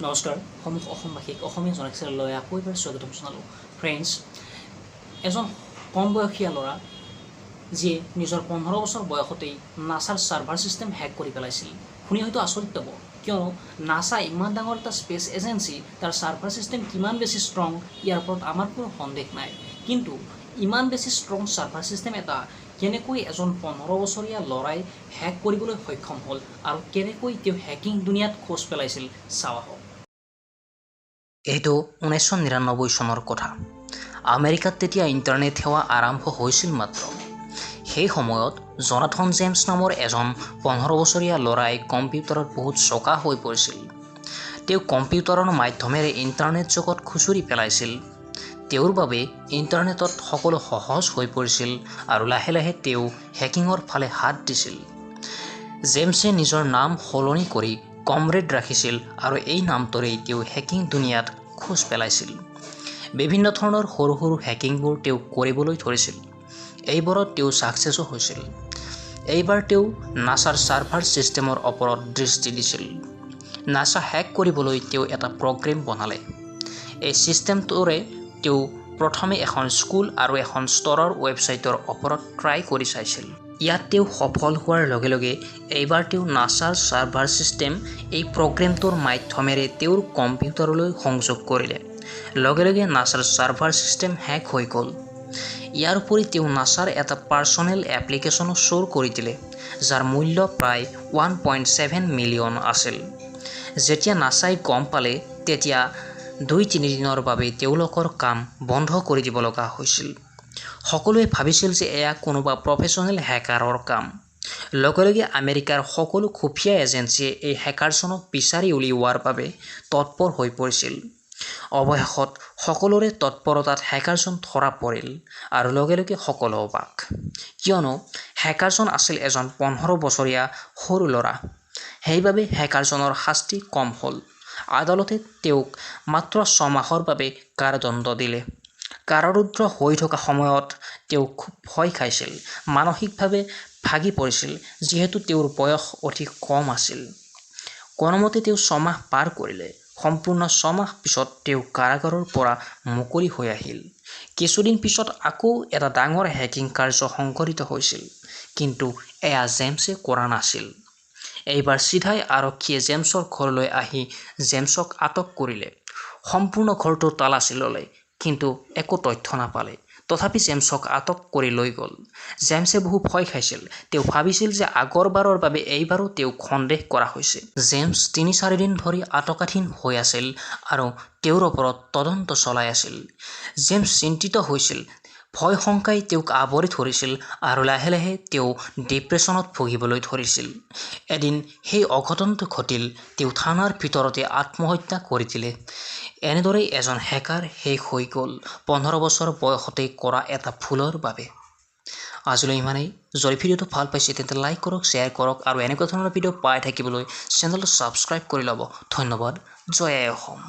নমস্কাৰ সমূহ অসমবাসীক অসমীয়া জনক চেনেললৈ আকৌ এবাৰ স্বাগতম জনালোঁ। ফ্ৰেণ্ডছ, এজন কম বয়সীয়া ল'ৰা যিয়ে নিজৰ 15 বছৰ বয়সতেই নাছাৰ ছাৰ্ভাৰ ছিষ্টেম হেক কৰি পেলাইছিল। শুনি হয়তো আচৰিত পাব, কিয়নো নাছা ইমান ডাঙৰ এটা স্পেচ এজেঞ্চি, তাৰ ছাৰ্ভাৰ ছিষ্টেম কিমান বেছি ষ্ট্ৰং ইয়াৰ ওপৰত আমাৰ কোনো সন্দেহ নাই। কিন্তু ইমান বেছি ষ্ট্ৰং ছাৰ্ভাৰ ছিষ্টেম এটা কেনেকৈ এজন 15 বছৰীয়া ল'ৰাই হেক কৰিবলৈ সক্ষম হ'ল আৰু কেনেকৈ তেওঁ হেকিং দুনিয়াত খোজ পেলাইছিল, চাওঁ আহক। এইটো 1999 চনৰ কথা। আমেৰিকাত তেতিয়া ইণ্টাৰনেট সেৱা আৰম্ভ হৈছিল মাত্ৰ। সেই সময়ত জনাথন জেমছ নামৰ এজন 15 বছৰীয়া ল'ৰাই কম্পিউটাৰত বহুত চোকা হৈ পৰিছিল। তেওঁ কম্পিউটাৰৰ মাধ্যমেৰে ইণ্টাৰনেট জগত খুচৰি পেলাইছিল। তেওঁৰ বাবে ইণ্টাৰনেটত সকলো সহজ হৈ পৰিছিল আৰু লাহে লাহে তেওঁ হেকিঙৰ ফালে হাত দিছিল। জেমছে নিজৰ নাম সলনি কৰি কমৰেড ৰাখিছিল আৰু এই নামটোৰেই তেওঁ হেকিং দুনিয়াত খোজ পেলাইছিল। বিভিন্ন ধৰণৰ সৰু সৰু হেকিংবোৰ তেওঁ কৰিবলৈ ধৰিছিল। এইবোৰত তেওঁ ছাকচেছো হৈছিল। এইবাৰ তেওঁ নাছাৰ ছাৰ্ভাৰ ছিষ্টেমৰ ওপৰত দৃষ্টি দিছিল। নাছা হেক কৰিবলৈ তেওঁ এটা প্ৰগ্ৰেম বনালে। এই ছিষ্টেমটোৰে তেওঁ প্ৰথমে এখন স্কুল আৰু এখন ষ্ট'ৰৰ ৱেবছাইটৰ ওপৰত ট্ৰাই কৰি চাইছিল। ইয়াত তেওঁ সফল হোৱাৰ লগে লগে এইবাৰ তেওঁ নাছাৰ ছাৰ্ভাৰ ছিষ্টেম এই প্ৰগ্ৰেমটোৰ মাধ্যমেৰে তেওঁৰ কম্পিউটাৰলৈ সংযোগ কৰিলে। লগে লগে নাছাৰ ছাৰ্ভাৰ ছিষ্টেম হেক হৈ গ'ল। ইয়াৰ উপৰি তেওঁ নাছাৰ এটা পাৰ্চনেল এপ্লিকেশ্যনো চুৰ কৰি দিলে, যাৰ মূল্য প্ৰায় 1.7 মিলিয়ন আছিল। যেতিয়া নাছাই গম পালে, তেতিয়া 2-3 দিনৰ বাবে তেওঁলোকৰ কাম বন্ধ কৰি দিব লগা হৈছিল। সকলোৱে ভাবিছিল যে এয়া কোনোবা প্ৰফেশ্যনেল হেকাৰৰ কাম। লগে লগে আমেৰিকাৰ সকলো খুফীয়া এজেঞ্চিয়ে এই হেকাৰজনক বিচাৰি উলিওৱাৰ বাবে তৎপৰ হৈ পৰিছিল। অৱশেষত সকলোৰে তৎপৰতাত হেকাৰজন ধৰা পৰিল আৰু লগে লগে সকলো অবাক, কিয়নো হেকাৰজন আছিল এজন 15 বছৰীয়া সৰু ল'ৰা। সেইবাবে হেকাৰজনৰ শাস্তি কম হ'ল। আদালতে তেওঁক মাত্ৰ 6 মাহৰ বাবে কাৰাদণ্ড দিলে। কাৰাৰুদ্ধ হৈ থকা সময়ত তেওঁ খুব ভয় খাইছিল, মানসিকভাৱে ভাগি পৰিছিল, যিহেতু তেওঁৰ বয়স অতি কম আছিল। কোনোমতে তেওঁ 6 মাহ পাৰ কৰিলে। সম্পূৰ্ণ 6 মাহ পিছত তেওঁ কাৰাগাৰৰ পৰা মুকলি হৈ আহিল। কিছুদিন পিছত আকৌ এটা ডাঙৰ হেকিং কাৰ্য সংঘটিত হৈছিল, কিন্তু এয়া জেমছে কৰা নাছিল। এইবাৰ চিধাই আৰক্ষীয়ে জেমছৰ ঘৰলৈ আহি জেমছক আটক কৰিলে। সম্পূৰ্ণ ঘৰটো তালাচী ল'লে, কিন্তু একো তথ্য নাপালে। তথাপি জেমছক আটক কৰি লৈ গ'ল। জেমছে বহু ভয় খাইছিল। তেওঁ ভাবিছিল যে আগৰবাৰৰ বাবে এইবাৰো তেওঁক সন্দেহ কৰা হৈছে। জেমছ 3-4 দিন ধৰি আটকাধীন হৈ আছিল আৰু তেওঁৰ ওপৰত তদন্ত চলাই আছিল। জেমছ চিন্তিত হৈছিল। ভয় শংকাই তেওঁক আৱৰি ধৰিছিল আৰু লাহে লাহে তেওঁ ডিপ্ৰেশ্যনত ভুগিবলৈ ধৰিছিল। এদিন সেই অঘটনটো ঘটিল। তেওঁ থানাৰ ভিতৰতে আত্মহত্যা কৰি দিলে। এনেদৰেই এজন হেকাৰ শেষ হৈ গ'ল, 15 বছৰ বয়সতেই কৰা এটা ভুলৰ বাবে। আজিলৈ ইমানেই। যদি ভিডিঅ'টো ভাল পাইছে, তেন্তে লাইক কৰক, শ্বেয়াৰ কৰক আৰু এনেকুৱা ধৰণৰ ভিডিঅ' পাই থাকিবলৈ চেনেলটো ছাবস্ক্ৰাইব কৰি ল'ব। ধন্যবাদ। জয় আই অসম।